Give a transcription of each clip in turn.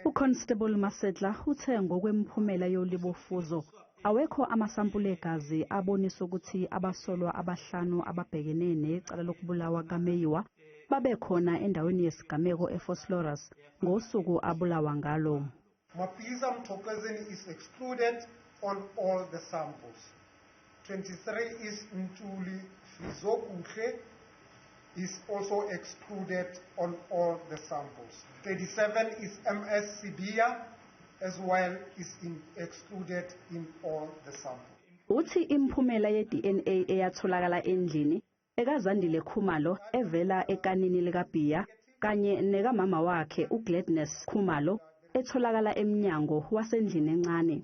UConstable Masetla uthe ngokwemiphumela yolibofuzo awekho amasampula egazi abonisa ukuthi abasolwa abahlanu ababhekene necala lokubulawa kaMeyiwa babekhona endaweni yesigameko eVosloorus ngosuku abulawa ngalo. Mapisa Mthokozeni is excluded on all the samples. 23 is Ntuli Fizokuhle is also excluded on all the samples. 37 is MS Sibia as well is excluded in all the samples. Uthi imiphumela ye-DNA eyatholakala endlini ekaZandile Khumalo evela ekanini likaBhiya kanye nekamama wakhe uGladness Khumalo etholakala emnyango wasendlini encane.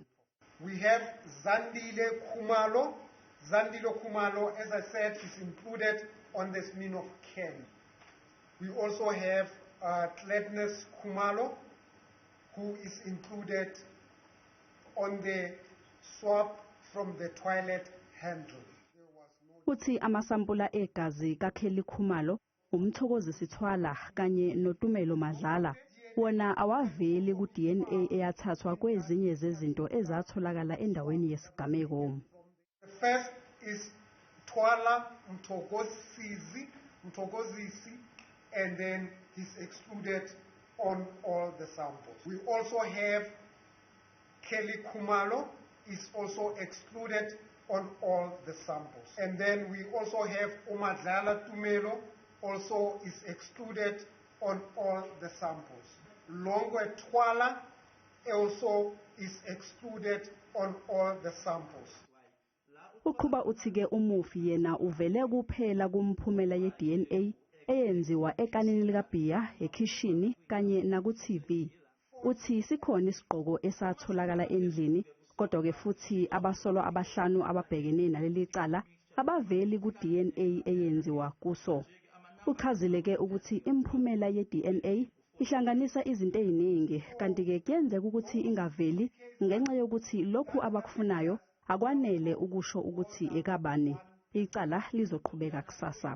We have Zandile Khumalo. Zandile Khumalo, as I said, is included on the Smirnoff can. We also have Gladness Khumalo, who is included on the swab from the toilet handle. Uthi amasampula egazi kaKelly Khumalo, uMthokozisi Thwala kanye noTumelo Madlala wona awaveli ku-DNA eyathathwa kwezinye zezinto ezatholakala endaweni yesigameko. The first is Thwala Mthokozisi, and then he's excluded on all the samples. We also have Kelly Khumalo is also excluded on all the samples. And then we also have uMadlala Tumelo also is excluded on all the samples. Longwe Twala also is excluded on all the samples. Uqhuba uthi-ke umufi yena uvele kuphela kumphumela ye-DNA eyenziwa ekanini likaBhiya, ekhishini kanye naku-TV. Uthi sikhona isigqoko esatholakala endlini, kodwa-ke futhi abasolwa abahlanu ababhekene naleli cala abaveli ku-DNA eyenziwa kuso. Uchazile-ke ukuthi imiphumela ye-DNA ihlanganisa izinto eziningi, kanti-ke kuyenzeka ukuthi ingaveli ngenxa yokuthi lokhu abakufunayo akwanele ukusho ukuthi ekabani. Icala lizoqhubeka kusasa.